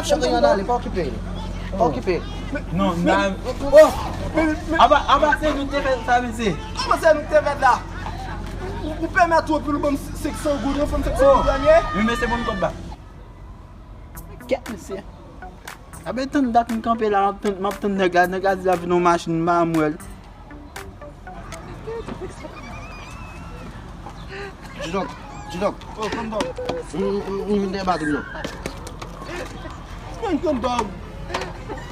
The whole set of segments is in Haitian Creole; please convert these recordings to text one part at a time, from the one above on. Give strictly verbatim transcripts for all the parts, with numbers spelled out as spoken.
Chante yon ale, pa okipe l. Pa okipe l. Non, nan. Aba, aba se nou te fè sa, mesye. Kòman se nou te fè sa? Ou, ou pèmèt ou epi ou ban m senk san goud, ou fè m senk san goud dènye? Wi, mesye, bon, kòb ba. Kèt, mesye. Abe tann dat m kanpe la, m ap tann, m ap tann nèg la, nèg la di l ap vin nan machin, m pa janm wè l. Didòk, Didòk. Oh, kondòk. M, m, m vin dèyè batri m nan. Men kondòk.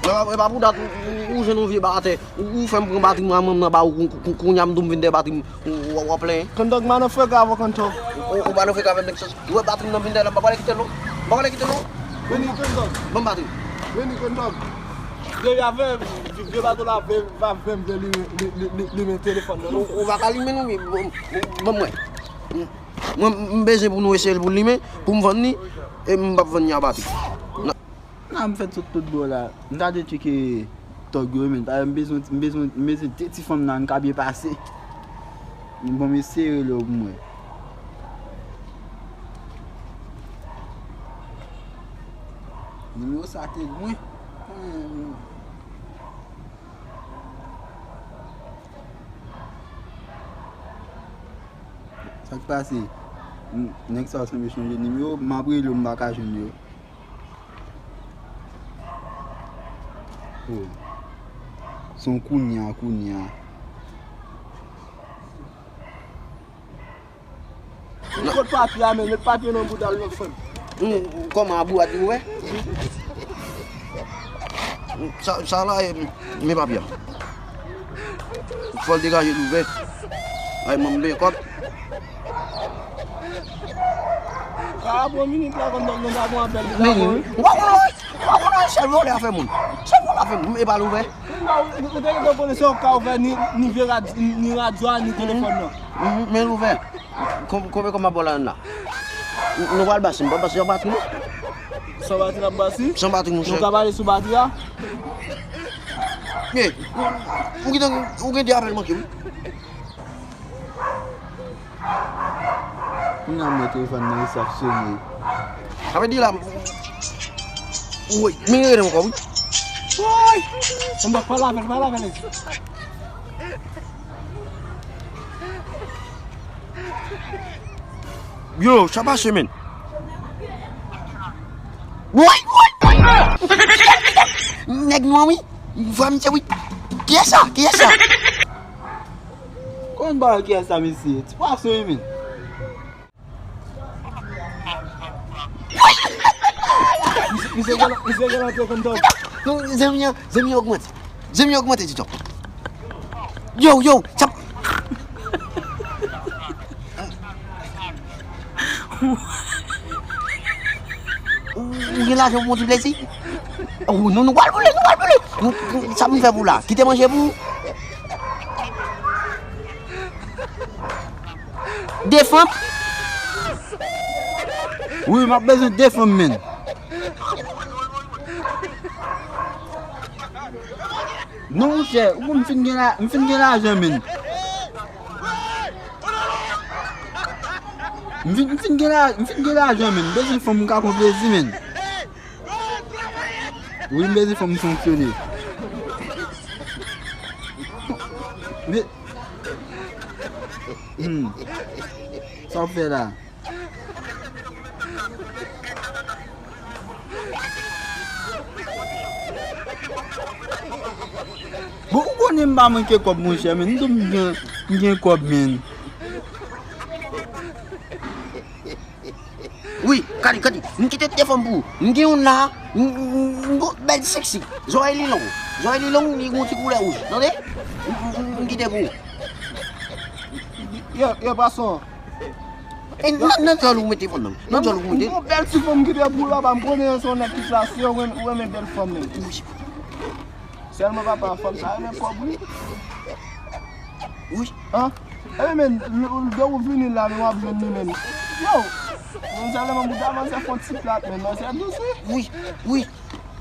E pa, e pa pou dat ou, ou, ou jwenn yon vye ba atè, ou, ou fè m pran batri m nan men m nan ba ou, kou-, kou-, kounye a m di w m vin dèyè batri m, ou, ou, w ap plenyen. Kondòk, m nan freka avè w, kondòk. Ou, ou pa nan freka avè m, nèg sòs. Ou wè batri m nan vin dèyè la, m pa pral kite l non. M pa pral kite l non. Vini, kondòk. Ban m batri. Vini, kondòk. Vye, vye, vye bato la, vye, va vye, vye limen, li, li, li, limen telefòn nan. Ou, ou pa ka limen non, wi. Bon, bon, bon, mwen. Mwen, m bezwen pou nou eseye l pou limen, pou m vann li, e m p ap vann li a batri. Nan. Nan, m fèt sot tout bò la. M ta dwe tcheke tòg yo, men. Talè m bezwen, m bezwen, m bezwen de ti fanm nan, n ka byen pase. Bon, m eseye rele yo pou mwen. Nimewo sa te lwen. Sa k pase? M, nèg sa yo sanble chanje nimewo, m ap rele yo, m pa ka jwenn yo. Oh. Se yon kounye a, kounye a. Kot papye a, men, met papye nan bouda l, non, frè m. Hmm, kòman, a bouda li ouvè? Sa, sa la, e, men papye a. Fò l degaje l ouvè. Ay, mwen, m benyen kòb. Ka pran minit la, kòm nan, nan, nan, nan, bèl. Men, ou pa konnen, ou pa konnen, se vòlè a fè moun. Se vòlè a fè moun, e pa l ouvè. Ou, ou, ou te gentan konnen se yon ka ouvè ni, ni vye rad-, ni, ni radyo a, ni telefòn nan. Mhm, men l ouvè. Kon-, konbyen kòb m ap ba w la, la? Nou pral basi, m pral basi, y ap bati, non? San batri n ap basi? San batri, monchè. Nou ka pale sou batri a? Ye, ou, ou gen, ou gen de apèl manke, wi. Kounye a m wè telefòn nan resi ap sone. Sa vle di la, woy, men rele m ankò, wi. Woy! Anba, pale avè l, pale avè l. Yo, sa pase, men. Woy, woy, woy! Nèg nwa, wi. Vwa misye, wi. Kiyès sa? Kiyès sa? Konn ba kiyès sa, mesye? Ti pwason, wi, men. Misye, misye gen, misye gen antre kondòm. Non, zanmi an, zanmi an ogmante. Zanmi an ogmante, di tou. Yo, yo, sa. Ou, ou gen lajan pou yon ti plezi? Oh, non, nou pral boule, nou pral boule. Nou, nou, sa pou n fè pou la? Kite manje pou ou? De fanm? Wi, m ap bezwen de fanm, men. Non, monchè, ou konn m fin gen la, m fin gen lajan, men. M fin, m fin gen la, m fin gen lajan, men. M bezwen fanm m ka pran plezi, men. Wi, m bezwen fanm fonksyone. Men, hmm. Sa w fè la? Bon, ou konnen m pa manke kòb, monchè, men. M tou m gen, m gen kòb, men. Wi, gade, gade, m kite telefòn pou ou. M gen youn la, m, m, m, m, bèl seksi. Zòrèy li long. Zòrèy li long, li gon ti koulè wouj. Tande? M, m, m, m kite pou ou. Yo, yo, pason. E nan, nan djòl ou mete fanm nan. Nan djòl ou mete. M gon bèl ti fanm ki te boul anba, m konnen se yon nèg ki klase, ou renmen, ou renmen bèl fanm, men. Sèlman papa, fanm sa renmen kòb, wi. Wi. An? Ebyen, men, l, l, lè ou vini la, men w ap jwenn li, men. Yo! Men sèlman bouda manzè fè yon ti plat, men manzè dous, wi. Wi, wi.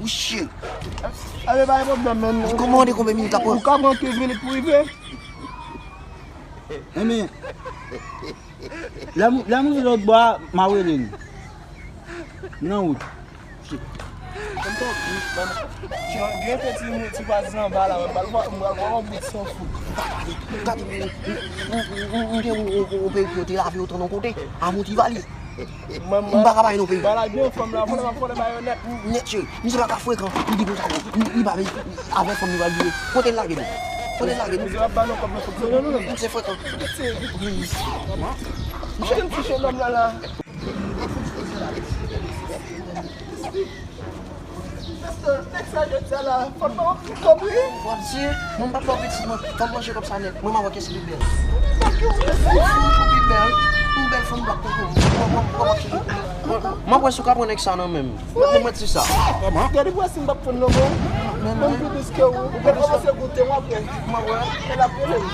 Wi, cheri. Ebyen, pa gen pwoblèm, men. Kòman w de konbyen minit apre? Ou ka pran kenz minit pou rive. Enben, lè m, lè m rive lòt bò a, m a rele l. Nan wout. Tonton, wi, ban m. Ti, gen yon ti, ti vwazin anba la, mwen pral, mwen pral pran yon bout san fout. Gade, gade, ou, ou, ou, ou, ou, ou, ou, ou, ou te lave yo tan yon kote, a Moutivali. M pa ka bay non peyi. Ba la byen fanm la, fanm la, fanm la ba yo nèt. Nèt, cheri. Misye pa ka frekan. Li di konsa, li, li pa vle avè fanm li pral vive. Kote l lage nou? Kote l lage nou? Misye pa ba nou kòb nan fonksyone nou menm. Misye frekan. Misye, misye ti jenòm la la. Nèg sa jodi a la, fò n ba w ti kòb wi. W ap di, mwen m p ap ba w pitit mwen, fò m manje kòb sa nèt. Mwen m ap wè kiyès ki pi bèl. Ou pi bèl, ou bèl fanm blòk tankou m. Mwen, mwen, mwen, mwen, mwen, mwen, mwen, mwen, mwen di sa. Gade pou wè si m p ap pran nan men w. Mwen pi dous ke ou. Ou pi dous ke. Kòmanse goute, w ap wè. M ap wè. E l ap rele.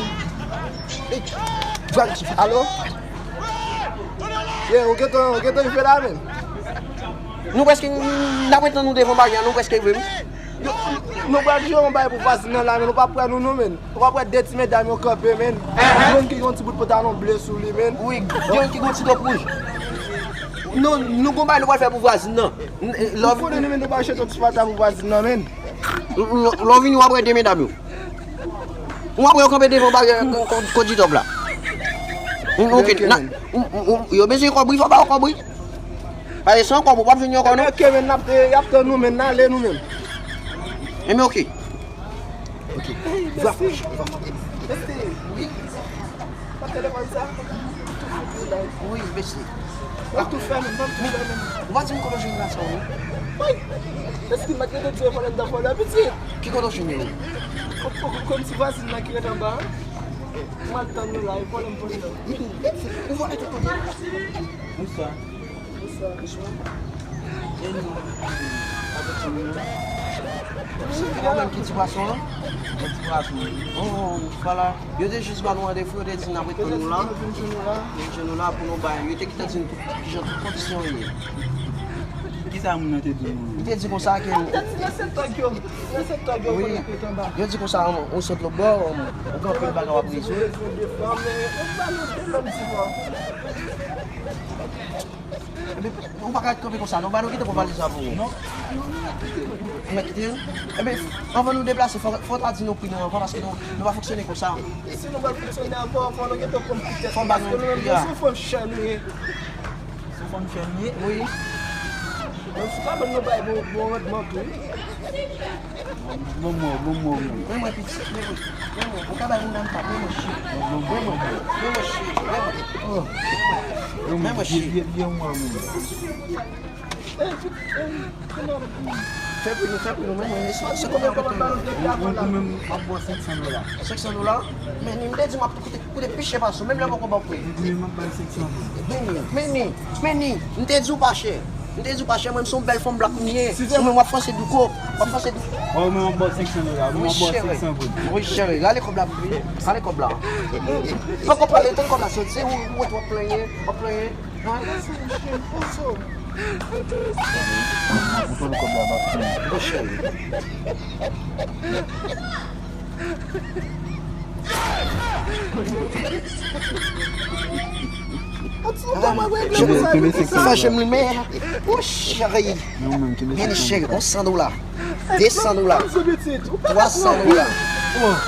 Alo? Ye, ou gentan, ou gentan rive la menm? Nou prèske, n ap ret nan nou devan bagay la, nou prèske rive, wi. Yo, nou pral jere yon bagay pou vwazin nan la, men nou pa prè nou non, men. Ou pa prè de ti medam yo kanpe, men. Youn ki gen yon ti bout pantalon ble sou li, men. Wi, youn ki gen yon ti top wouj. Nou, nou gon bagay nou pral fè pou vwazin nan. N-, e, lè w konnen nou, men, nou pral jete yon ti pata pou vwazin nan, men. Lè w vini, w ap wè de medam yo. Ou ap wè yo kanpe devan baryè ko-, ko-, konditòp la. Ou, ou, ok, na, ou, ou, ou, yo bezwen kòb wi, fò ba yo kòb wi. Paske san kòb, ou p ap jwenn yo ankò non. Ok, men n ap, e, y ap tann nou, men n ale nou menm. Enben, ok. Ok. Va fòs, va fòs. Wi. Pa telefòn sa. Wi, mesye. Mwen tou fèmen, mwen tou fèmen. Ou pa di m kote w jwenn gason, non? Wi. Èske m ap rete di vòlè nan vòlè, pitit? Ki kote w jwenn yo? Kòm, kòm, kòm ti vwazin nan ki ret anba. Mwen tann nou la, e vòlè m vòlè. Ou vòlè tout kote. Bonswa. Bonswa. Bonswa. E nou, avèk nou. Se ou menm ki ti pwason an? Mwen ti pwason, wi. Oh, vwala. Yo te jis ba nou randevou, yo te di n ap ret tann nou la. Yo te di nou vin jwenn nou la. Vin jwenn nou la pou nou bay. Yo te gentan di nou tout kijan tout kondisyon yo ye. Kisa moun nan te di nou? Li te di konsa ke... Nan se tòg yo, nan se tòg yo, wi, konnen ret anba. Yo di konsa, ou sot lòtbò, ou gen anpil bagay w ap rezoud. Rezoud de fanm, men ou pa nou de lòt di mwen. Epi, ou pa ka kanpe konsa, non, ba nou kite pou valiz la pou ou. Non. Ou mèt kite l? Epi, anvan nou deplase, fò, fò w ta di nou pri nou ankò, paske nou, nou pa fonksyone konsa. Si nou pral fonksyone ankò, fò nou gentan konn pri tèt nou, paske nou menm, nou se fanm chè nou ye. Se fanm chè nou ye? Wi. Men si w ka ban nou bay bon, bon randman tou, wi. Bon mò, bon mò, bon mò. Men mwen pitit, men mwen. Men mwen, ou ka bay moun nan m pa, men mwen cheri. Men mwen, men mwen cheri, men mwen. Oh. Men mwen cheri. Byen, byen, byen, mwen, mwen. Fè pri nou, fè pri nou, men mwen, se, se konbyen w kontan? Ou, ou menm, m ap ba w senk san dola. Senk san dola? Men ni, m te di m ap koute, koute pi chè pase w, menm lè poko ba w pri. Ou menm, m ap ba l senk san dola. Men ni, men ni, men ni, m te di w pa chè. M te di w pa chè, mwen m se yon bèl fanm blak m ye. Ou menm w ap fòse douko, w ap fòse douko. Ou menm w ap ba w senk san dola, ou menm w ap ba w senk san goud. Wi, cheri, rale kòb la pou mwen. Rale kòb la. Poko pale, tann kòb la soti, se ou, ou ret w ap plenyen, w ap plenyen. Hein? Ou tann kòb la, m ap plenyen. Wi, cheri. Ou fache m li, men. Ou cheri. Men li cheri, yon san dola. De san dola. Twa san dola.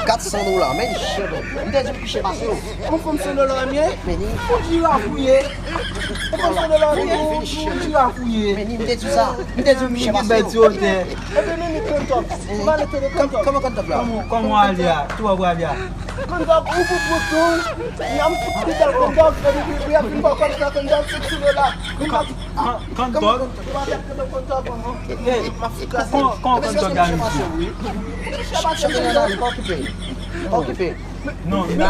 Kat san dola. Men li cheri. M te di w pi chè pase w. Yon fanm san dola m ye. Men li. Yon jiraf ou ye. Yon fanm san dola m ye. Yon jiraf ou ye. Men li, m te di w sa. M te di w pi chè pase w. Epi men li konn tòp. Ou pa lete de konn tòp. Kòman konn tòp la? Kòman, kòman w ale a? Tou w ale a? Kondòk, ou pou pran tou, y ap fout pi bèl kondòk, epi, epi, epi, y ap vin ba w kòb sa kondòk, se ti dola. Vin ba... Kondòk? Ou pa tèt kondòk, kondòk, kondòk. Ey, m ap fout kraze. Kon, kon kondòk la, mesye? Chanpyona la, li pa okipe. Li pa okipe. Non, li pa.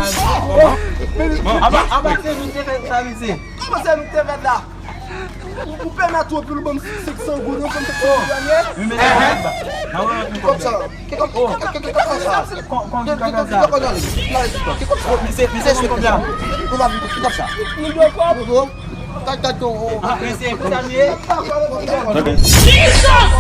Aba, aba, se nou te fè sa, mesye. Kòman se nou te fè la? Ou, ou pèmèt ou pou l ban m senk san goud, ou konn senk san goud ane? Wi, men se kòb sa. Ki kòb, ki, ki, ki, ki kòb sa? Kon, kon, ki kòb sa? Ki kòb sa? Misye, misye konn kòb la. Ou pa vin ki kòb sa? Nou dwe kòb. Nou dwe. Tak, tak, tou. Ah, men se pou sa nou ye. Jesus!